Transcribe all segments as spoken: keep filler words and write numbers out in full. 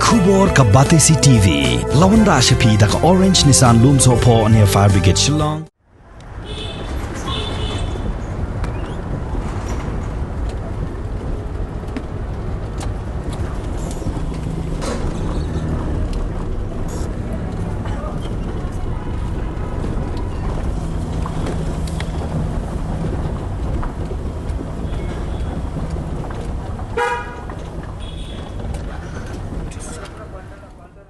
Khubor ka Batesi T V. La wanrah sha phi da ka Orange Nissan Lumsohphoh near Fire Brigade Shillong.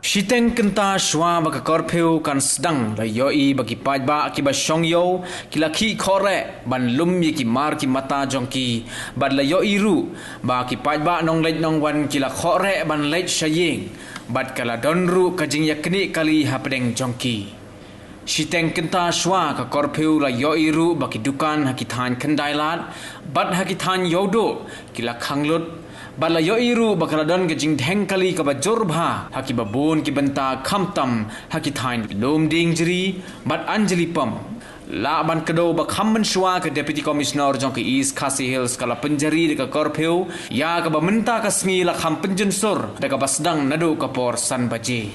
Shiteng kynta shuwa ba ka curfew kan sdang, la ïohi ba ki paidbah kiba shong ïew ki la khih khohreh ban lum ïa ki mar ki mata jong ki, bad la ïohi ruh ba ki paidbah nongleit nongwan ki la khohreh ban leit sha ïing, bad ka la don ruh ka jingïaknieh kali hapdeng jong ki. Shiteng kynta shuwa ka curfew la ïohi ruh ba ki dukan ha ki thaiñ Khyndailad bad ha ki thaiñ Ïewduh ki la khang lut, bad la ïohi ruh ba ka la don ka jingdheng kali kaba jur bha ha kiba bun ki bynta, khamtam ha ki thaiñ Lumdiengjri bad Anjlipom. Lah ban kdew ba kham mynshuwa ka Deputy Commissioner jong ka East Khasi Hills ka la pynjari da ka curfew ïa kaba mynta ka sngi la kham pynjynsur da kaba sdang naduh ka por san baje.